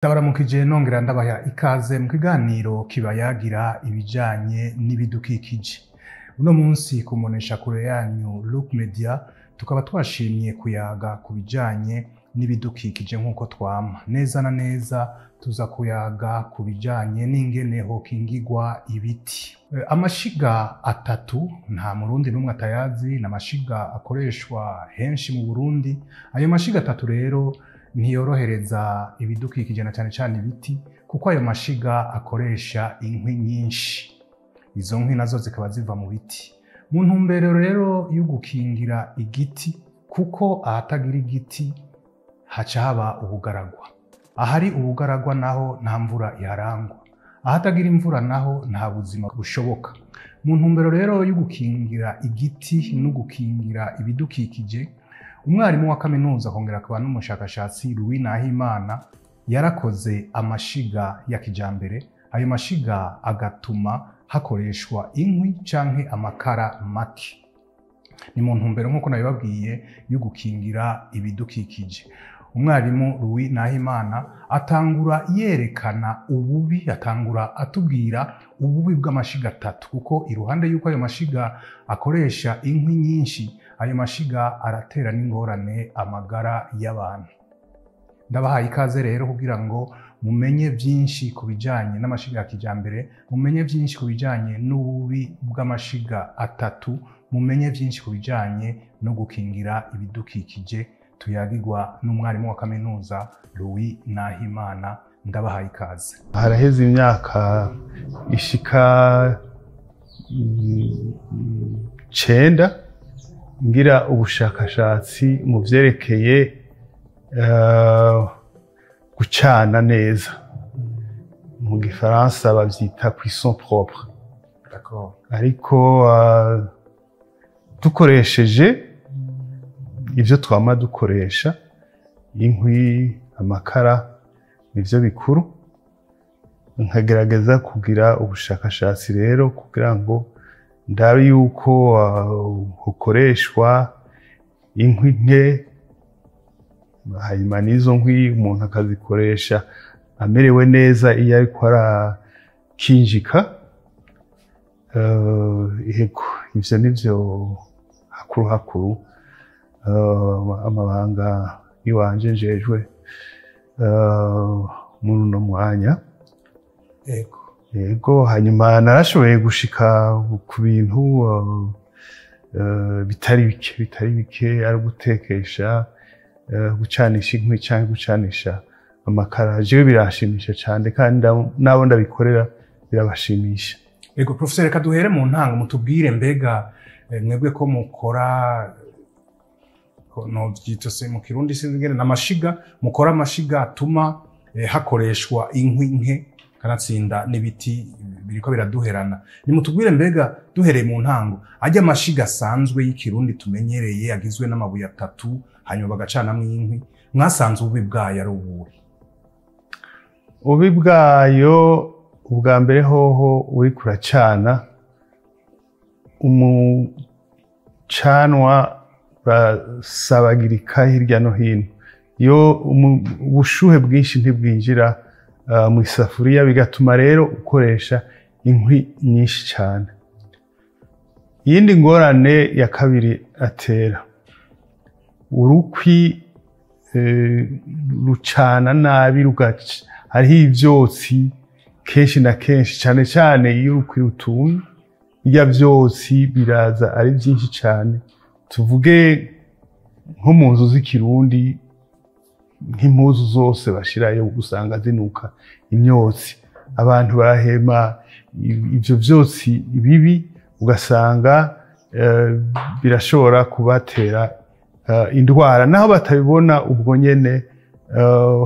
Ndabaramukije nongera ndabaha ikaze mu kiganiro kibayagira ibijanye n'ibidukikije. Uno munsi ku mboneshakure yanyu Look Media tukaba twashimye kuyaga ku bijanye n'ibidukikije nk'uko twama. Neza na neza tuza kuyaga ku bijanye n'ingene hokingigwa ibiti. Amashiga atatu nta Murundi n'umwe atayazi, ni amashiga akoreshwa henshi mu Burundi. Ayo mashiga atatu rero ntiyorohereza ibidukikije na cane cane ibiti, kuko ayo mashiga akoresha inkwi nyinshi. Izo nkwi nazo zikaba ziva mu biti. Mu ntumbero rero yo gukingira igiti, kuko ahatagira igiti haca haba ubugaragwa. Ahari ubugaragwa naho nta mvura iharangwa. Ahatagira imvura naho nta buzima bushoboka. Mu ntumbero rero yo gukingira igiti no gukingira ibidukikije, umwarimu wa kaminuza akongera akaba n'umushakashatsi Louis Nahimana yarakoze amashiga ya kijambere. Ayo mashiga agatuma hakoreshwa inkwi canke amakara make. Ni mu ntumbero, nk'uko nabibabwiye, yo gukingira ibidukikije. Umwarimu Louis Nahimana atangura yerekana ububi, atangura atubwira ububi bw'amashiga atatu, kuko iruhande y'uko ayo mashiga akoresha inkwi nyinshi, ayo mashiga aratera n'ingorane amagara y'abantu. Ndabahaye ikaze rero kugira ngo mumenye byinshi ku bijanye n'amashiga ya kijambere, mumenye byinshi ku bijanye n'ububi bw'amashiga atatu, mumenye byinshi ku bijanye no gukingira ibidukikije, tuyagirwa n'umwarimu wa kaminuza Louis Nahimana. Ndabahaye ikaze. Haraheze imyaka ishika 9 ngira ubushakashatsi mu vyerekeye gucana neza. Mu gifaransa bavyita cuisson propre. Ariko dukoresheje ivyo twama dukoresha, inkwi, amakara, nivyo bikuru. Nkagerageza kugira ubushakashatsi rero kugira ngo ndabe yuko hukoreshwa inkwi nke, hanyuma n'izo nkwi umuntu akazikoresha amerewe neza iyo ariko arakinjika. Yego, ivyo nivyo hakuru hakuru amabanga iwanje njejwe muri uno mwanya. Yego, hanyuma narashoboye gushika ku bintu bitari bike, bitari bike, ari gutekesha, gucanisha inkwi canke gucanisha amakara. Jewe biranshimisha cane, kandi n'abo ndabikorera birabashimisha. Ego, professeur, reka duhere mu ntango, mutubwire mbega mwebwe ko mukora, no vyita se mu Kirundi sinzi ingene, n'amashiga, mukora amashiga atuma hakoreshwa inkwi nke, kanatsinda n'ibiti biriko biraduherana. Nimutubwire mbega, duhereye mu ntango, ajya amashiga asanzwe y'ikirundi tumenyereye agizwe n'amabuye atatu hanyuma bagacanamwo inkwi, mwasanze ububi bwayo ari ubuhe? Ububi bwayo, ubwa mbere hoho, uriko uracana umucanwa urasabagirika hirya no hino. Iyo ubushuhe bwinshi ntibwinjira mu isafuriya, bigatuma rero ukoresha inkwi nyinshi cane. Iyindi ngorane ya kabiri atera, urukwi rucana nabi, rugaca hariho ivyotsi kenshi na kenshi, cane cane iyo urukwi rutumye, birya vyotsi biraza ari vyinshi cane. Tuvuge nko mu nzu z'ikirundi, nk'impuzu zose bashirayo usanga zinuka imyotsi, abantu barahema ivyo vyotsi bibi, ugasanga birashobora kubatera indwara naho batabibona ubwo nyene.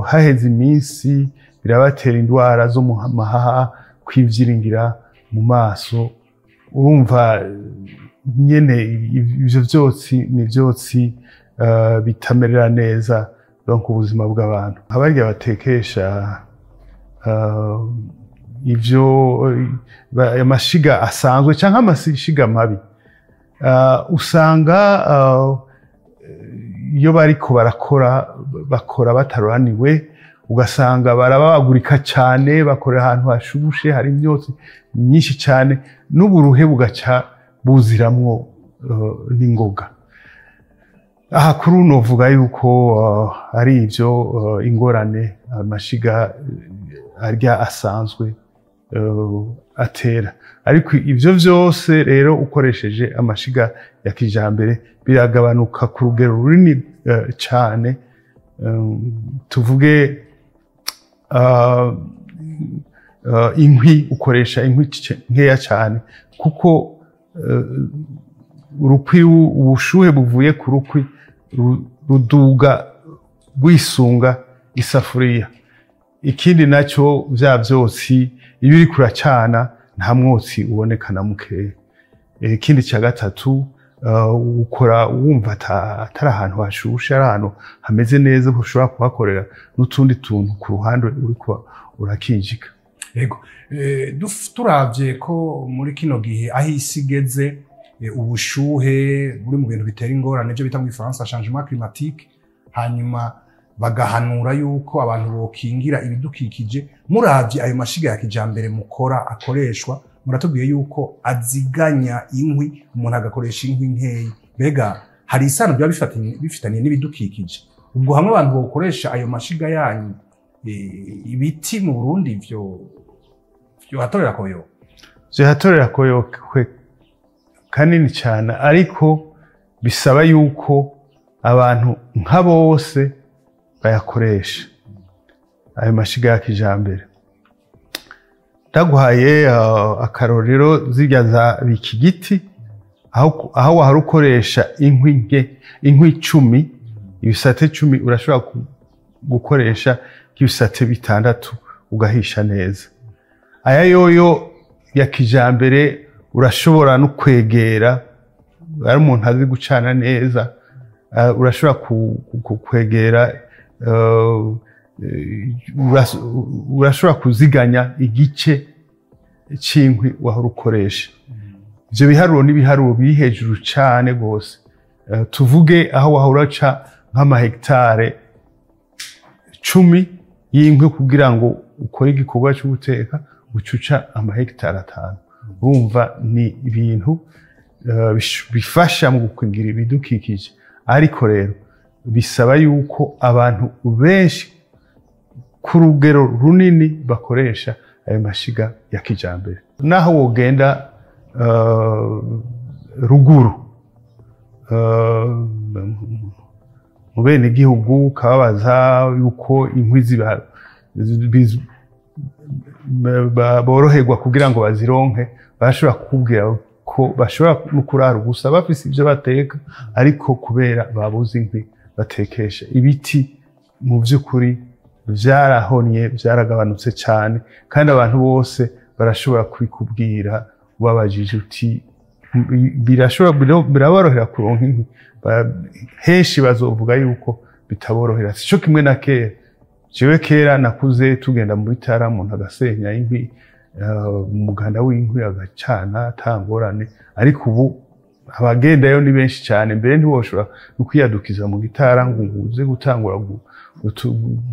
Haheze iminsi birabatera indwara zo mu mahaha, kwivyiringira mu maso. Urumva nyene ivyo vyotsi ni vyotsi bitamerera neza donc ubuzima bw'abantu. Abarya batekesha ivyo amashiga asanzwe canke amashiga mabi, usanga iyo bariko barakora, bakora bataroraniwe. Ugasanga barababagurika cyane, bakorera ahantu hashushe, hari imyotsi myinshi cyane, n'uburuhe bugaca buziramwo n'ingoga. Aha kuri novuga yuko ari ivyo ingorane amashiga arya asanzwe atera. Ariko ivyo vyose rero ukoresheje amashiga ya kijambere biragabanuka ku rugero runini cane. Tuvuge inkwi, ukoresha inkwi nkeya cane, kuko urukwi, ubushuhe buvuye ku rukwi ruduga rwisunga isafuriya. Ikindi nacyo, vya vyotsi, iyo uriko uracana nta mwotsi uboneka na mukeya. Ikindi cya gatatu, ukora wumva atari ahantu hashushe, ari ahantu hameze neza, ushobora kuhakorera n'utundi tuntu ku ruhande uriko urakinjika. Yego, turavye ko muri kino gihe aho isi igeze, ubushuhe buri mu bintu bitera ingorane, ibyo bita mu gifaransa changement climatique, hanyuma bagahanura yuko abantu bokingira ibidukikije. Muravye ayo mashiga ya kijambere mukora akoreshwa, muratubwiye yuko aziganya inkwi, umuntu agakoresha inkwi nkeyi. Mbega hari isano byaba bifitaniye n'ibidukikije? Ubwo hamwe abantu bokoresha ayo mashiga yanyu, ibiti mu Burundi vyo vyohatorera koyo? Zihatorera koyokwe kanini cyane, ariko bisaba yuko abantu nka bose bayakoresha ayo mashiga ya kijambere. Ndaguhaye akarorero, zirya za bikigiti, aho wahora ukoresha inkwi nke, inkwi 10, ibisate 10, urashobora gukoresha nk'ibisate 6 ugahisha neza. Aya yoyo ya kijambere urashobora no kwegera, ari umuntu azi gucana neza, urashobora kwegera, urashobora kuziganya igice c'inkwi wahora ukoresha. Ivyo biharuro n'ibiharuro biri hejuru cane gose. Tuvuge aho wahora uca nk'amahegitare 10 y'inkwi kugira ngo ukore igikorwa cyo guteka, uca uca amahegitare 5. Urumva ni ibintu bifasha mu gukingira ibidukikije, ariko rero bisaba yuko abantu benshi ku rugero runini bakoresha ayo mashiga ya kijambere. Naho wogenda ruguru mu bene gihugu ukababaza yuko inkwi ziba boroherwa kugira ngo bazironke, bashobora kukubwira ko bashobora no kurara ubusa bafise ivyo bateka, ariko kubera babuze inkwi batekesha. Ibiti mu vy'ukuri vyarahonye, vyaragabanutse cane, kandi abantu bose barashobora kubikubwira ubabajije uti biraborohera kuronka inkwi. Henshi bazovuga yuko bitaborohera. Sico kimwe na kera. Jewe kera nakuze tugenda mu bitara, umuntu agasenya inkwi, umuganda w'inkwi agacana ata ngorane, ariko ubu abagendayo ni benshi cyane, mbere ntiwoshobora no kwiyadukiza mu gitara ngo uze gutangura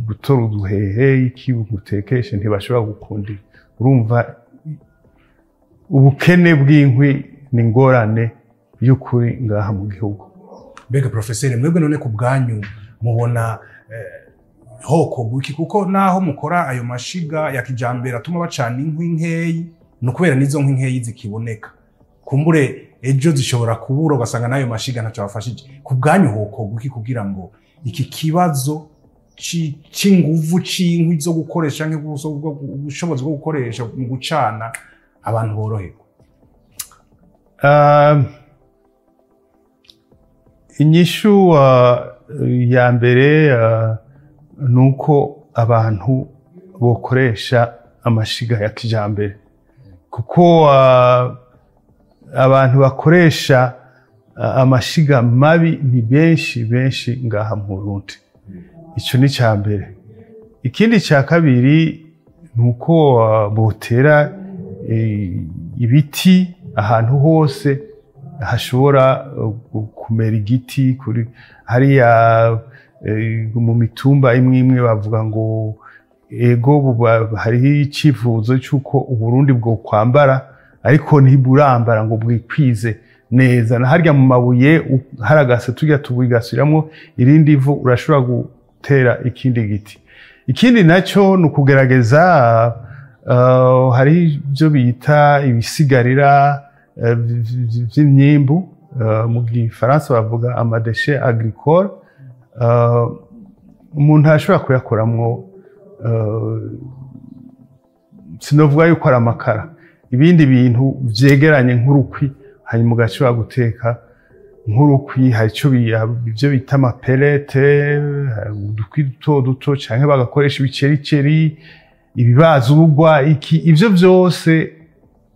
gutora uduhehe iki gutekeshe, ntibashobora gukundira. Urumva ubukene bw'inkwi ni ingorane y'ukuri ngaha mu gihugu. Mbega profeseri, mwebwe none ku bwanyu mubona hokorwa iki? Kuko naho mukora ayo mashiga ya kijambere atuma bacana inkwi nkeyi, ni ukubera n'izo nkwi nkeyi zikiboneka, kumbure ejo zishobora kubura, ugasanga n'ayo mashiga ntaco abafashije. Ku bwanyu hokorwa iki kugira ngo iki kibazo c'inguvu c'inkwi zo gukoresha canke ubushobozi bwo gukoresha mu gucana abantu boroherwa? Inyishu ya mbere nuko abantu bokoresha amashiga ya kijambere, kuko abantu bakoresha amashiga mabi ni benshi benshi ngaha mu Burundi. Ico ni ca mbere. Ikindi ca kabiri nuko botera ibiti ahantu hose hashobora kumera igiti. Kuri hariya mu mitumba imwe imwe bavuga ngo Ego, hariho icifuzo c'uko Uburundi bwo kwambara, ariko ntiburambara ngo bwikwize neza. Na harya mu mabuye haragase turya tubuye gasubiramwo irindi vu, urashobora gutera ikindi giti. Ikindi naco ni ukugerageza, hari ibyo bita ibisigarira vy'imyimbu, mu gifaransa bavuga ama déchets agricoles. Umuntu arashobora kuyakoramwo, sinovuga yuko ari amakara, ibindi bintu vyegeranye nk'urukwi, hanyuma ugashobora guteka nk'urukwi. Hari ico ivyo bita ama pellets, udukwi duto duto, canke bagakoresha ibicericeri, ibibazurwa, iki, ivyo vyose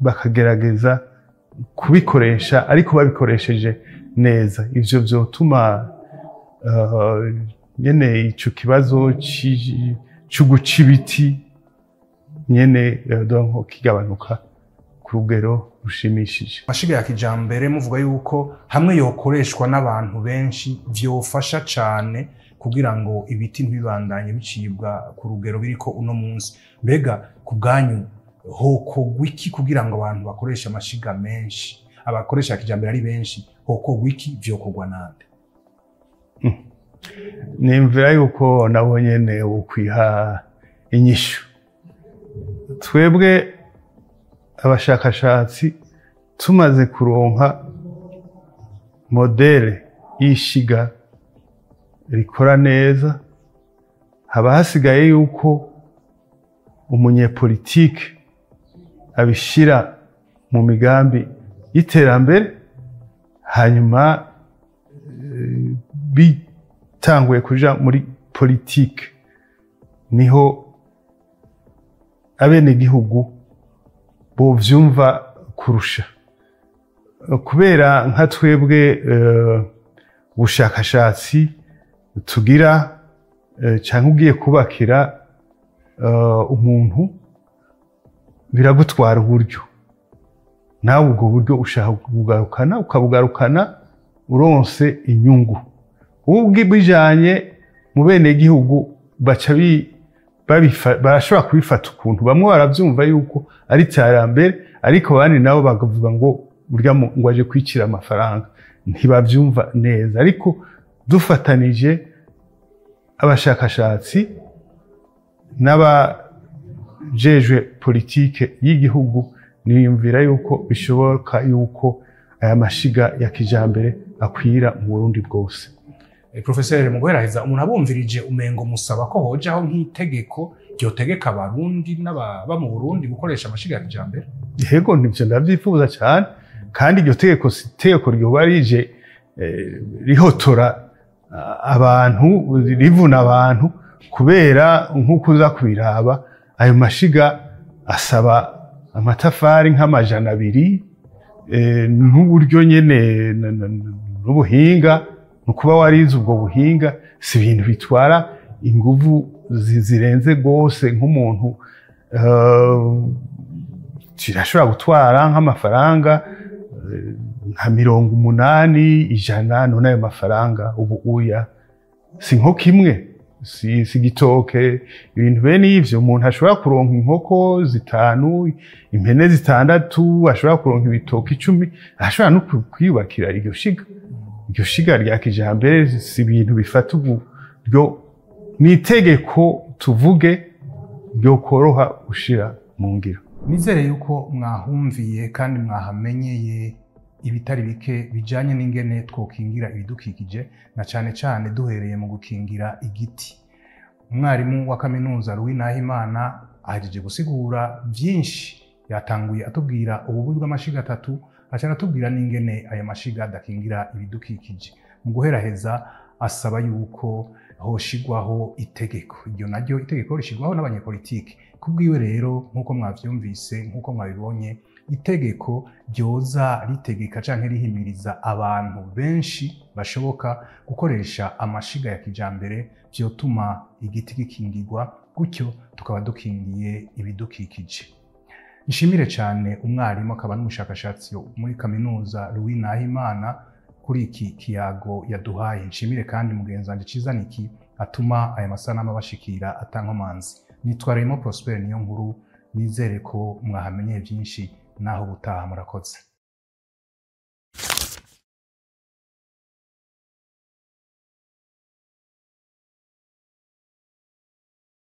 bakagerageza kubikoresha, ariko babikoresheje neza. Ivyo vyotuma nyene ico kibazo co guca ibiti nyene donc kigabanuka ku rugero rushimishije. Amashiga ya kijambere muvuga yuko hamwe yokoreshwa n'abantu benshi vyofasha cane kugira ngo ibiti ntibibandanye bicibwa ku rugero biriko uno munsi. Mbega ku bwanyu hokogwa iki kugira ngo abantu bakoreshe amashiga menshi, abakoresha kijambere ari benshi? Hokogwa iki? Vyokorwa nande? Nimvira yuko nabo nyene wokwiha inyishu. Twebwe abashakashatsi tumaze kuronka modèle y'ishiga rikora neza, haba hasigaye yuko umunyepolitike abishira mu migambi y'iterambere. Hanyuma bitanguye kuja muri politike, niho abenegihugu bovyumva kurusha, kubera nka twebwe ubushakashatsi tugira, canke ugiye kubakira umuntu biragutwara uburyo, nawe ubwo buryo ushaka kubugarukana, ukabugarukana uronse inyungu. Ubwo bijanye mu benegihugu baca barashobora kubifata ukuntu. Bamwe baravyumva yuko ari iterambere, ariko abandi nabo bakavuga ngo burya ngo aje kwicira amafaranga, ntibavyumva neza. Ariko dufatanije abashakashatsi n'abajejwe politike y'igihugu, niyumvira yuko bishoboka yuko aya mashiga ya kijambere akwira mu Burundi bwose. Professeur, mu guheraheza, umuntu abumvirije umengo musaba ko hojaho nk'itegeko ryotegeka Abarundi n'ababa mu Burundi gukoresha amashiga ya kijambere. Yego, nivyo ndavyifuza cyane. Kandi iryo tegeko si itegeko ryoba rije rihotora abantu, rivuna abantu, kubera nk'uko uza kubiraba, ayo mashiga asaba amatafari nk'200, n'uburyo nyene n'ubuhinga, ni ukuba warize ubwo buhinga. Si ibintu bitwara inguvu zirenze rwose. Nk'umuntu kirashobora gutwara nk'amafaranga nka 80, 100. None ayo mafaranga ubu uya si inkoko imwe, si igitoke, ibintu bene ivyo. Umuntu ashobora kuronka inkoko zitanu, impene zitandatu, ashobora kuronka ibitoke 10, ashobora no kwiyubakira iryo shiga, iryo shiga rya kijambere. Si ibintu bifata uburyo, ni itegeko tuvuge ryo koroha gushira mu ngiro. Nizere yuko mwahumviye kandi mwahamenyeye ibitari bike bijanye n'ingene twokingira ibidukikije, na cane cane duhereye mu gukingira igiti. Umwarimu wa kaminuza Louis Nahimana ahejeje gusigura vyinshi. Yatanguye atubwira ububi bw'amashiga atatu, aca aratubwira n'ingene ayo mashiga adakingira ibidukikije. Mu guheraheza asaba yuko hoshigwaho itegeko. Iryo naryo itegeko rishigwaho n'abanyepolitike. Kubwiwe rero, nk'uko mwavyumvise, nk'uko mwabibonye, itegeko ryoza ritegeka canke rihimiriza abantu benshi bashoboka gukoresha amashiga ya kijambere, vyotuma igiti gikingirwa, gutyo tukaba dukingiye ibidukikije. Nshimire cyane umwarimu akaba n'umushakashatsi muri kaminuza Louis Nahimana kuri iki kiyago yaduhaye. Nshimire kandi mugenzi wanje Ciza Niki atuma aya masanamu abashikira atankomanzi. Nitwa Raymond Prosper Niyo Nkuru, nizere ko mwahamenyeye byinshi. Naho ubutaha, murakoze.